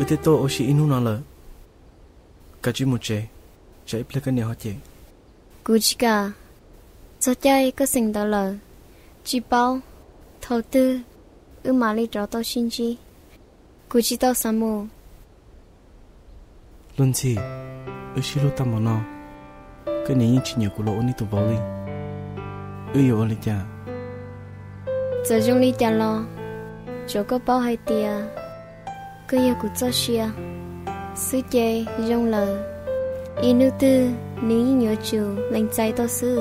Wb twb tuaj ua si ib hnub no lawm, kav tsij mus tsev, tsam ib pliag koj niam ho cem. Kuv tsis kam. Txog caij koj xeem ntawv lawm, tsis paub thaum twg wb mam li rov tau sib ntsib. Kuv tsis tau xav mus. Luag Ntxhi, wb sib hlub tag npaum no, koj niam yeej tsis nyiam kuv los ua nej tus vauv li. Wb yuav ua li cas? Txawm zoo li cas los, tsuav koj paub hais tias koj yog kuv txoj sia xwb ces zoo lawm. Ib hnub twg nws yeej yuav tsum lees txais tau xwb.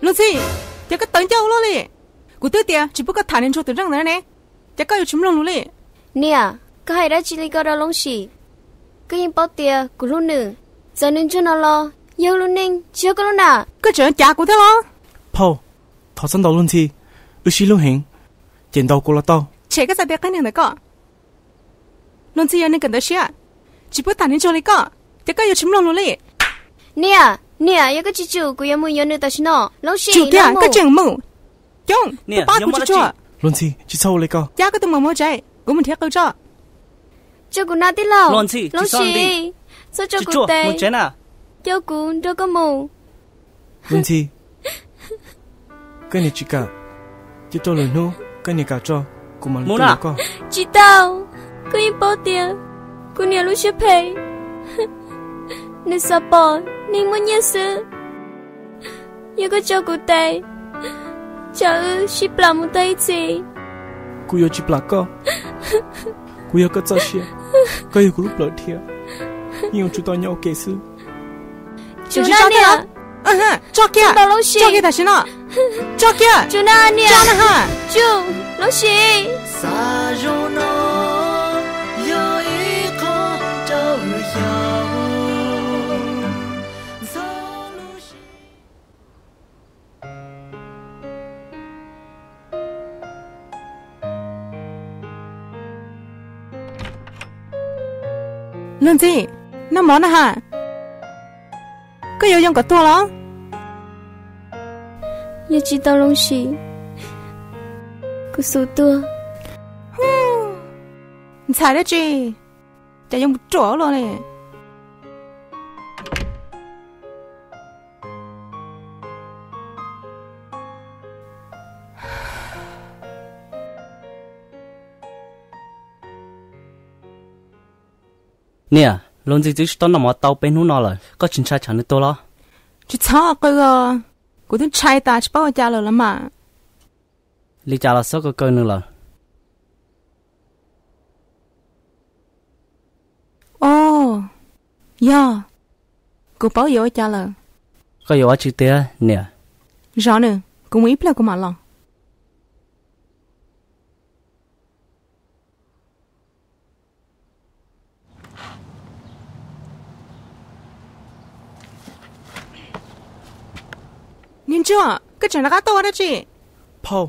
Luag Ntxhi, ces koj tawv ncauj ua luaj li. Kuv twb tias tsis pub koj tham niag Ntsuag tus neeg ntawd ne, ces koj yuav tsis mloog lus li. Niam, koj hais dab tsi li ko rau Looj Sim? Koj yeej paub tias kuv hlub nws. Txawm nws ntsuag no los yog lub neej, tsis yog koj lub nam. Koj tseem cav kuv thiab los? Phauj, thov txhob ntaus Luag Ntxhi, wb sib hlub heev, ces ntaus kuv los tau. Tshem koj txoj tes qig niag ntawd koj. Luag Ntxhi yog neeg kawm ntawv siab, tsis pub tham niag Ntsuag li koj, ces koj yuav tsis mloog lus li. Niam, niam, yog koj tsis tsum kuv yuav mus yuav nws tam sim no. Looj Sim, tsum kiag, koj tseem mus. Coob, tus pab kuv tsis tsuag. Luag Ntxhi, tsis txhob ua li ko. Cab koj tus maum mus tsev, kuv mus nrhiav qws tso. Tso kuv na tij laug. Looj Sim, txhob tso kuv tes, coj kuv nrog koj mus. Luag Ntxhi, koj niam tsis kam, cia rau lwm hnub koj niam kam tso, kuv mam li tuaj yuav koj. Tsis tau, koj yeej paub tias kuv niam lub siab phem, nws xav pom neeg muaj nyiaj xwb. Yog koj tso kuv tes, tsam wb sib plam mus tag ib txhis. Kuv yuav tsis plam koj, kuv yog koj txoj sia, koj yog kuv lub plawv dhia, yeej yuav tsum tau nyob ua ke xwb. Tsis tso kiag, tso kiag tam sim no, tso kiag, tso na ha. Looj Sim. Luag Ntxhi, noj mov na ha. Koj yuav yoo kom tuag los? Yog tsis tau Looj Sim, kuv xum tuag. Ntxhais dab tsi, cas yuav mus ruam ua luaj li. Niam, Luag Ntxhi twb tsis tau noj mov tau peb hnub no lawm, koj tsis ntshai tsam nws tuag los? Tsis txhob qw os, kuv twb ntshai tas tsis paub ua cas lawm los mas. Li cas los txhob kaw kaw nws lawm. Os, yog, kuv paub yuav ua cas lawm. Koj yuav ua tsi tiag niam? Zov nws, kuv mus ib pliag kuv mam los. Niag Ntsuag, koj tseem rov qab tuaj ua dab tsi? Phauj,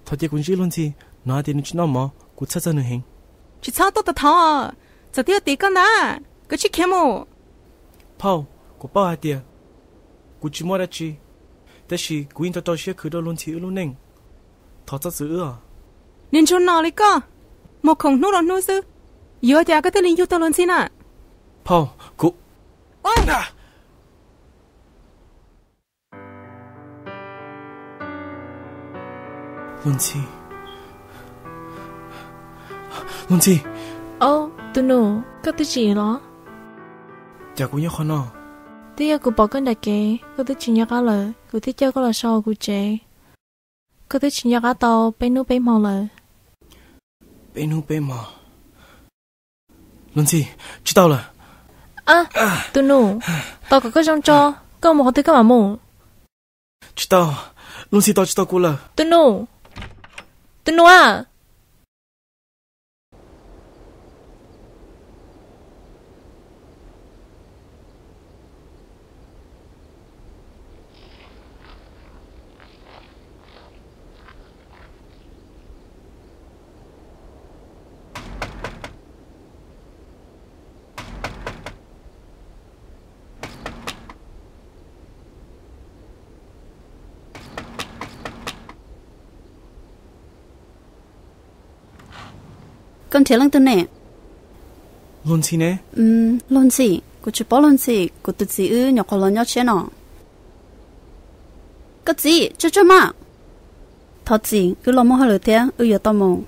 thaum cia kuv ntsib Luag Ntxhi, hnov hais tias nws tsis noj mov, kuv txhawj txog nws heev. Tsis txhob tuaj tag thov, txawm twb yog tim koj ntag, koj sim khiav mus. Phauj, kuv paub hais tias kuv tsis muaj dab tsi, tab sis kuv yeej rau rau siab khwv rau Luag Ntxhi wb lub neej. Thov txhob txwv wb os. Niag Ntsuag no li koj, mus khoom hnub rau hnub xwb, yuav cas koj thiaj li yug tau Luag Ntxhi na? Phauj, kuv Luag Ntxhi. Luag Ntxhi. Au, tus nus, koj twb tsim los? Cas kuv nyob qhov no? Twb yog kuv pom koj nram kev, koj twb tsis nco qab lawm, kuv thiaj coj koj los so hauv kuv tsev. Koj twb tsis nco qab tau peb hnub peb hmo lawm. Peb hnub peb hmo. Luag Ntxhi, tsis tau lawm. Tus nus, tos kom koj zoo tso, koj mus qhov twg koj mam mus. Tsis tau, Luag Ntxhi tos tsis tau kuv lawm. Tus nus, tus nus a. Koj nrhiav leej twg ne? Luag Ntxhi ne? Luag Ntxhi? Kuv tsis paub Luag Ntxhi, kuv tus txiv wb nyuam qhuav los nyob tshiab no. Koj txiv, tsuag tsuag mas. Thov txim, wb los muaj hauj lwm thiab, wb yuav tau mus.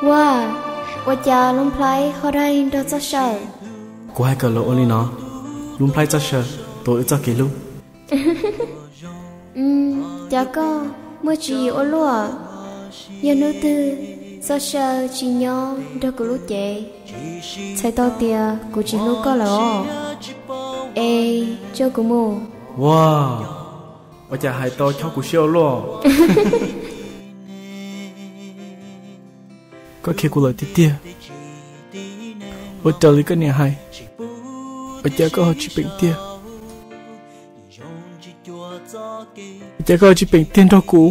Ua, ua cas lub nplhaib ho dai nrog Txoj Saw? Kuv hais kom lawv ua li no, lub nplhaib Txoj Saw tuav wb txoj kev hlub. Cas koj muaj tswv yim ua luaj? Yog hnub twg Txoj Saw tsis nyob nrog kuv lub cev, txhais tau tias kuv tsis hlub koj lawm os. Es coj kuv mus. Ua, ua cas hais tau chob kuv siab ua luaj. Koj khiav kuv lawm tiag tiag. Ua raws li koj niam hais, ua cas koj ho tsis peem tiag? Ua cas koj ho tsis peem tiag nrog kuv?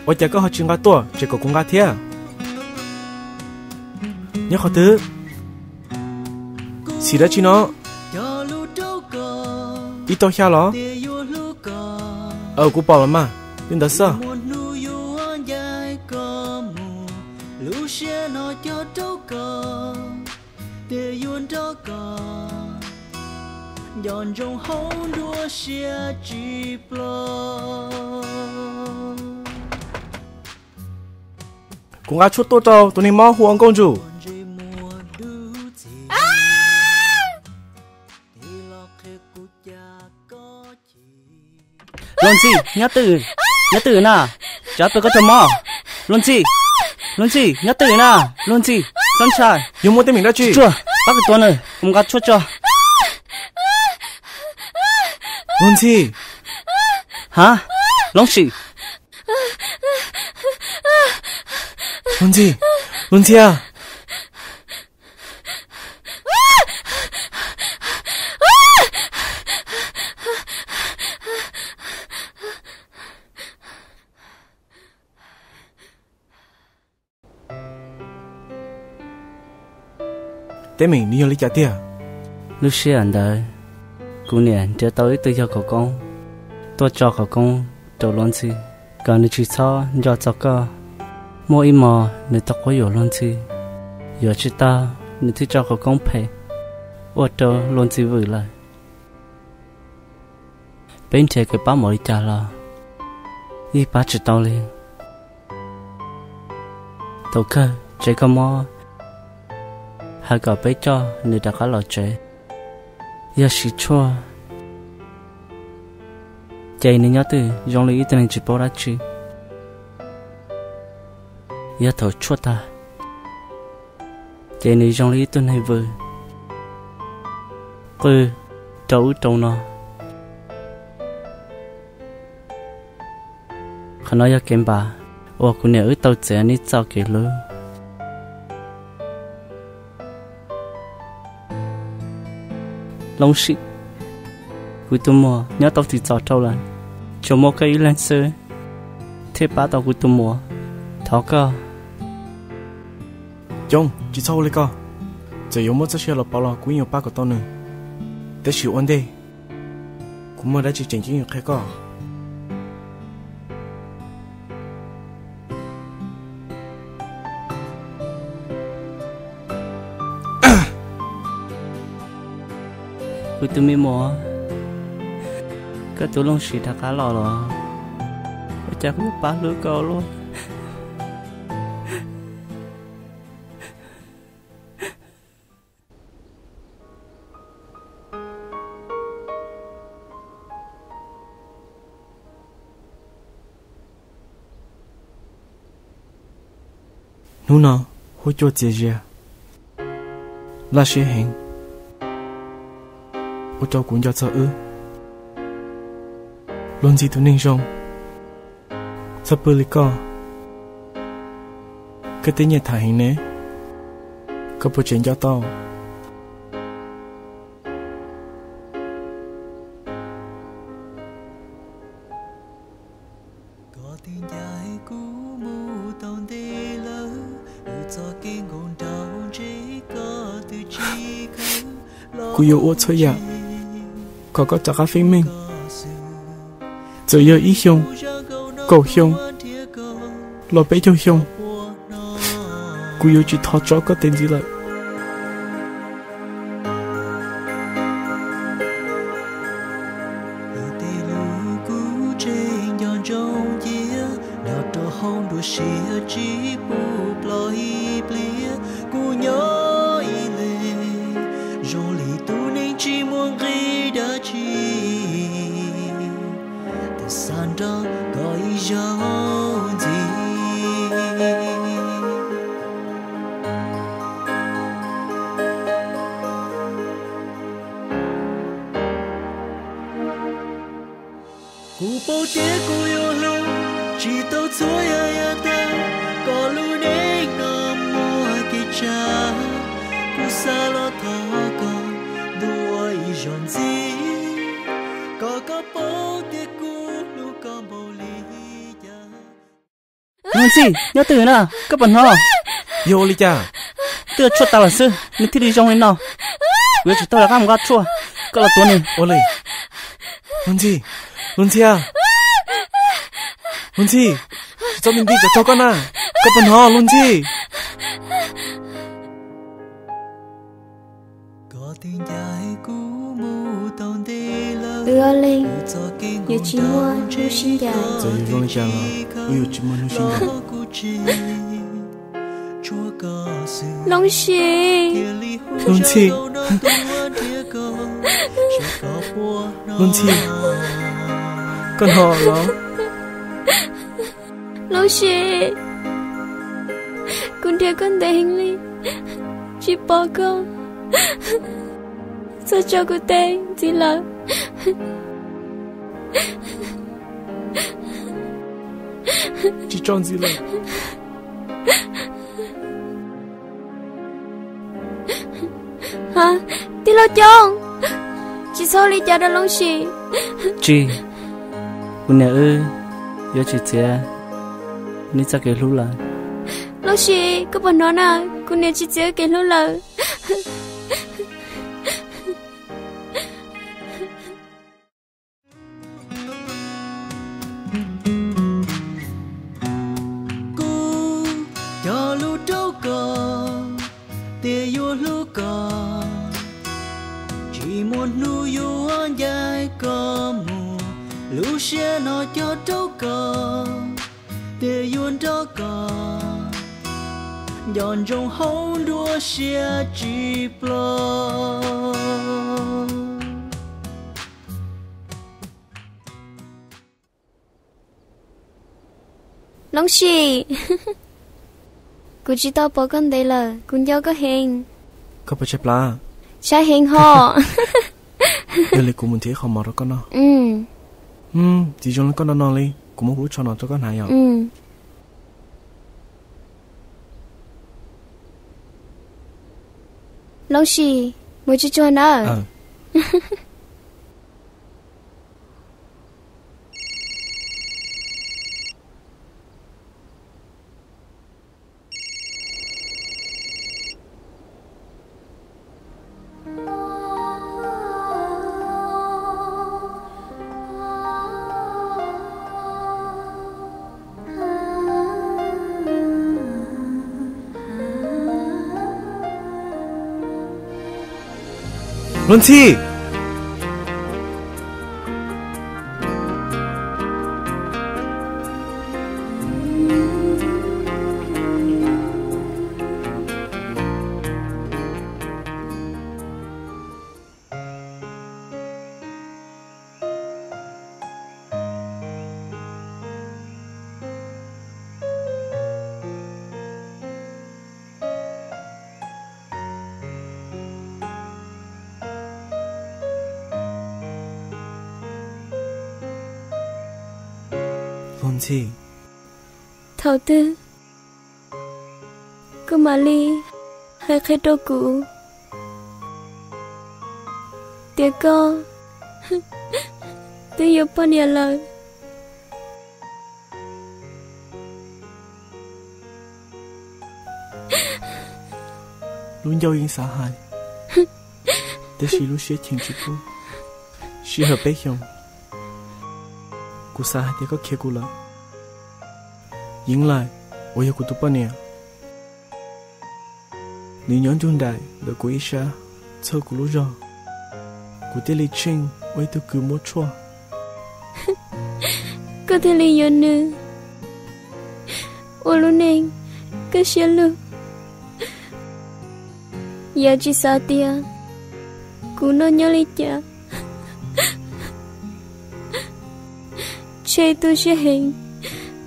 Ua cas koj ho tsis nqa tuaj, tseem kom kuv nqa thiab? Nyob qhov twg? Xim dab tsi no? Ib tauj xya los? Aw, kuv pom los mas, li ntawd xwb. Kuv nqa tshuaj tuaj rau tus neeg mob hu ua Nkauj Ntsum. Luag Ntxhi, nyob twj, nyob twj na, tsam peb koj raug mob. Luag Ntxhi, Luag Ntxhi, nyob twj na, Luag Ntxhi, Xab Ntshai. Yog muaj teeb meem dab tsi? Tsuag, pab kuv tua nws, kuv nqa tshuaj tso. Luag Ntxhi. Ha, Loob Sim. Luag Ntxhi, Luag Ntxhi a. Teeb meem nws yog li cas tiag? Lub sij hawm ntawd, kuv niam nrhiav tau ib tug yawg khawv koob tuaj tso khawv koob rau Luag Ntxhi, kom nws tsis txhob nco txog koj. Muaj ib hmo nws tau quab yuam Luag Ntxhi, yuav tsis tau, nws thiaj tso khawv koob phem ua rau Luag Ntxhi vwm lawm. Peb nrhiav kev pab npaum li cas los yeej pab tsis tau li. Thaum kawg tsev kho mob hais kom peb coj nws rov qab los tsev. Yog siv tshuaj ces nws nyob twj zoo li ib tug neeg tsis paub dab tsi. Yog thaum tshuaj tag ces nws zoo li ib tug neeg vwm qw rau ub rau no. Qhov no yog kev npam uas kuv niam wb tau txiav neb txoj kev hlub. Loob Sim, kuv tus muam nyob tau tsis txog rau lawm, tsuas muaj koj ib leeg xwb thiaj pab tau kuv tus muam. Thov koj. Coob, tsis txhob ua li ko. Txawm yuav muab txoj sia los pauv los kuv yeej yuav pab kom tau nws. Tab sis ua ntej, kuv muaj dab tsi tseem ceeb yuav qhia koj. Kuv tus me muam, koj tus Looj Sim rov qab los los, ua cas kuv pab hlub koj luaj. Hnub no huab cua txias zias, laj siab heev, ua rau kuv nco txog wb. Luag ntxhi tus neeg zoo, txhob pw li koj, koj tej nyiaj tham heev ne, koj puas tseem nco tau? Kuv yuav ua txhua yam kom koj rov qab feeb meej, txawm yog ib xyoos, kaum xyoo, los peb caug xyoo, kuv yuav tsis thov tso koj tes ntxiv lawm. Tej lus kuv tseem nco ntsoov cia, nyob rau hauv nruab siab tsis pub ploj ib pliag. Kuv nyob ib leeg zoo li tus neeg tsis muaj nqis dab tsi, twb xav nrog koj ib zaug ntxiv. Kuv paub tias kuv yuav hlub tsis tau txhua yam yav tag, koj lub neej no muaj kev tsa. Kuv xav los thov koj dua ib zaug ntxiv, kom koj paub tias kuv hlub koj npaum li cas. Luag ntxhi, nyob twg na, koj puas hnov? Yog ua li cas? Twb tshuaj tas lawm xwb nws thiaj li zoo li no. Kuv yuav tsum tau rov qab mus nqa tshuaj, koj los tuav nws. Ua li, Luag ntxhi, Luag ntxhi a, Luag ntxhi, tsis txhob nti nti tsam raug koj na, koj puas hnov Luag ntxhi? Wb ob leeg yuav tsis muaj hnub sib ncaim. Txawm yuav zoo li cas los wb yuav tsis muaj hnub sib ncaim. Looj Sis. Luag ntxhi. Luag ntxhi, koj hnov los? Looj Sis, kuv nrhiav koj ntev heev li, tsis pom koj, txhob tso kuv tes ntxiv lawm. Tsis tso ntxiv lawm. Ha, tij laug Coob, tsis txhob ua li cas rau Looj Sis. Tsis, kuv niam wb yuav tsis txiav neb txoj kev hlub lawm. Looj Sis, koj puas hnov na, kuv niam tsis txiav kev hlub lawm. Kuv cog lus rau koj tias yuav hlub koj, tsis muaj hnub yuav ncaim koj mus. Lub siab no cog rau koj tias yuav nrog koj nco ntsoov hauv nruab siab tsis ploj. Looj Sis, kuv tsis tau pom koj ntev lawm, kuv nco koj heev. Koj puas tshaib plab? Tshaib heev hos. Yog li kuv mus nrhiav ib qho mov rau koj noj. Tsis zoo li koj no no li, kuv muab kuv lub tsho no rau koj hnav yom. Looj Sis, mus tsuag tsuag nawb. Luag ntxhi. Ntxhi, thaum twg koj mam li hais qhia rau kuv tias koj twb yuav poj niam lawm? Lub ncauj yeej xav hais, tiam sis lub siab cheem tsis pub. Sij hawm peb xyoos, kuv xav hais tias koj khiav kuv lawm. Yeev Lais uas yog kuv tus poj niam, nws nyob nrug nraim ntawm kuv ib sab, txhawb kuv lub zog, kuv thiaj li tsheej ua ib tug kws muab tshuaj. Koj thiaj li yuav nws ua lub neej kaj siab lug. Yam tsis xav tias kuv noj nyob li cas, tsheej tu siab heev,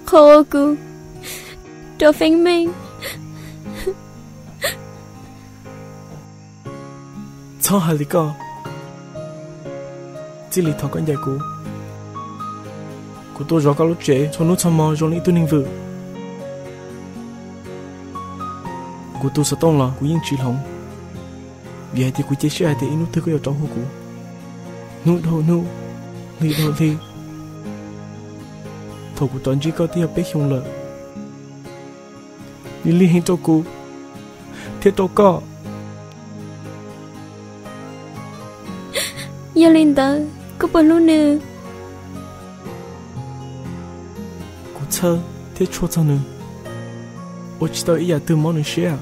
qhov uas kuv rov feeb meej. Txhob hais li koj, txij li thaum koj ncaim kuv, kuv tuaj zov koj lub tsev txhua hnub txhua hmo zoo li ib tug neeg vwm. Kuv tu xov tooj los kuv yeej tsis hloov, vim hais tias kuv cia siab hais tias ib hnub twg koj yuav rov hu kuv. Hnub dhau hnub, hli dhau hli, thaum kuv rov ntsib koj twb yog peb xyoos lawm. Nws lig heev rau kuv thiab rau koj. Yog li ntawd koj puas hlub nws? Kuv txhawj thiab tshua txog nws, ua tsis tau ib yam twg mob nws siab.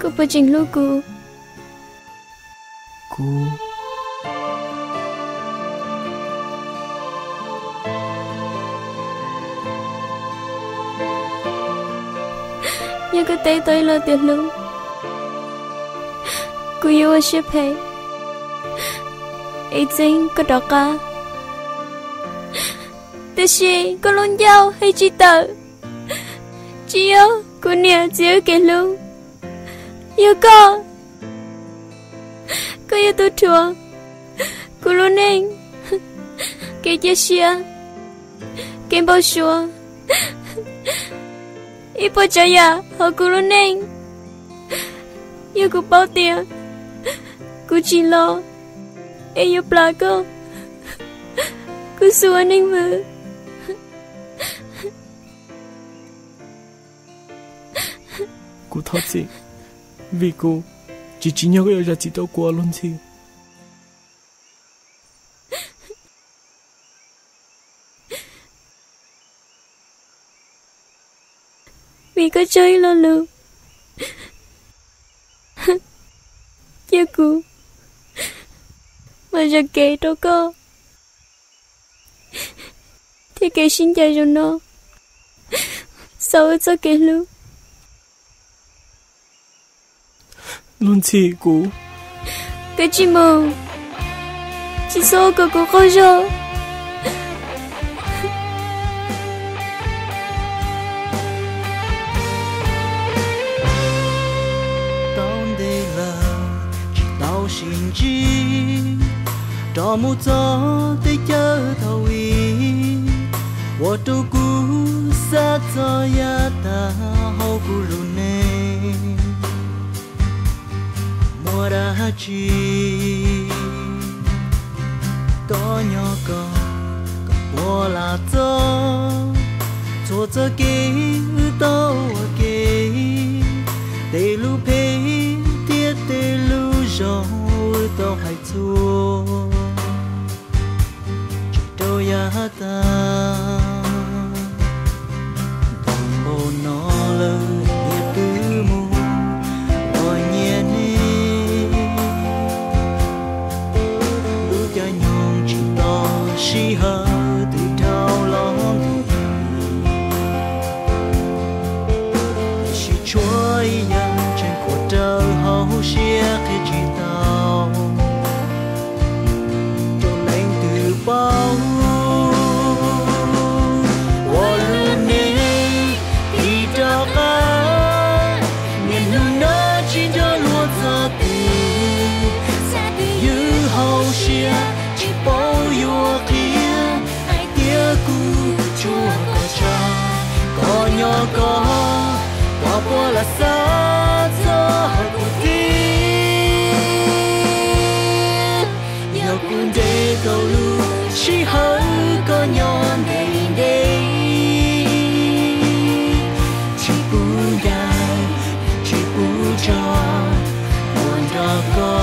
Koj puas tseem hlub kuv? Kuv Yog koj teb tau ib lo tias hlub, kuv yuav ua siab phem es txeeb koj rov qab. Tiam sis koj lub ncauj hais tsis tawm, tsis yog kuv niam txiv wb kev hlub, yog koj. Koj yog tus rhuav kuv lub neej, kev cia siab, kev npau suav, ib puas tsav yam hauv kuv lub neej. Yog kuv paub tias kuv tsis los es yuav plam koj, kuv xub ua neeg vwm. Kuv thov txim, vim kuv tsis tsim nyog koj yuav zam txim rau kuv os Lug Ntxhi. Vim koj tso ib lo lus cia kuv mam zam kev rau koj, thiab kev sib ncaim zoo no xaus wb txoj kev hlub. Lug Ntxhi, kuv, koj tsis mus, tsis txhob ua kom kuv qaug zog. Tau ntev lawm tsis tau sib ntsib, rov mus txog teb chaws thaum ub, ua rau kuv xav txog yav tag hauv kuv lub neej. Muaj dab tsi koj nyob koj, koj puas lam txog txhua txoj kev wb tau ua ke, tej lus phem thiab tej lus zoo wb tau hais txhua, tsis rau yav tag. Ntuj npau no lawm niam twb mus ua nyias neej, lub caij nyoog tsis tos sij hawm twb dhau los ntxiv. Tiam sis tshuav ib yam tseem khuam rawv hauv siab qhia tsis tau rau leej twg paub. Ua lub neej tiv rov qab, niaj hnub no tsis nco luag txog twg, xav twb ywm hauv siab tsis paub yuav qhia. Puas los xav txog kuv thiab? Yog kuv ntes koj lub sij hawm, koj nyob ntev ntev, tsis pub ncaim, tsis pub tso, ua nrog koj.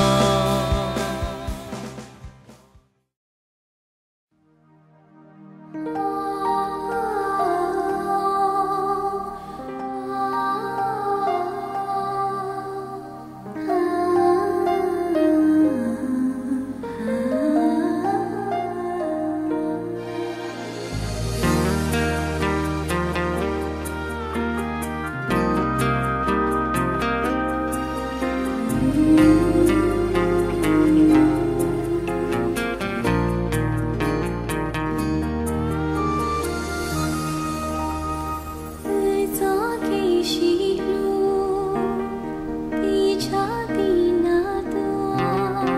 Wb txoj kev sib hlub, tib tshab tib nag tuaj,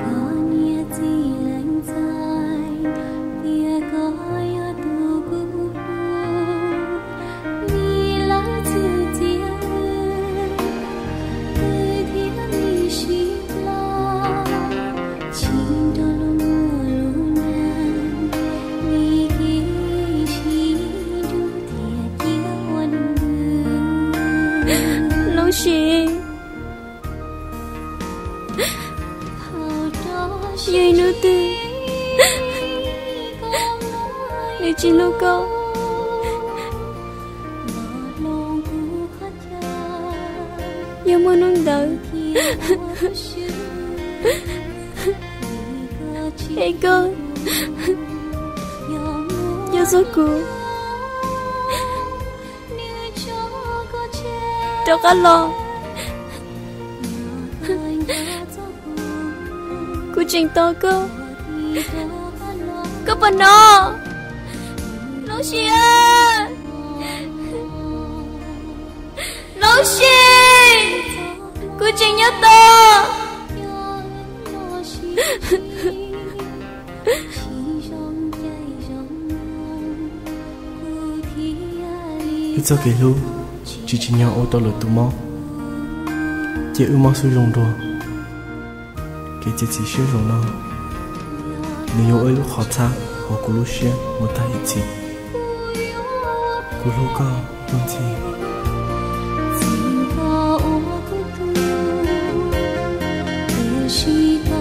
koj niam txiv lees txais, tias koj yog tus kuv hlub. Nws lawv txwv txiav wb, wb thiaj li sib plas, tsis nrog luag muaj lub neej, li kev sib nrug thiaj cia ua nws. Lub siab, yog ib hnub twg nws tsis hlub koj, yog muaj hnub ntawd es koj yuav txog kuv, rov qab los, kuv tseem tos koj. Koj puas hnov? Lub siab, lub siab, kuv tseem nyob tos. Wb txoj kev hlub tsis tsim nyog ua tau lwm tus mob, cia wb mob xub zoo dua. Kev txiav txim siab zoo no, nws yuav ua ib lub qhov txhab hauv kuv lub siab mus tag ib txhis. Kuv hlub koj, Nuj Ntxhi.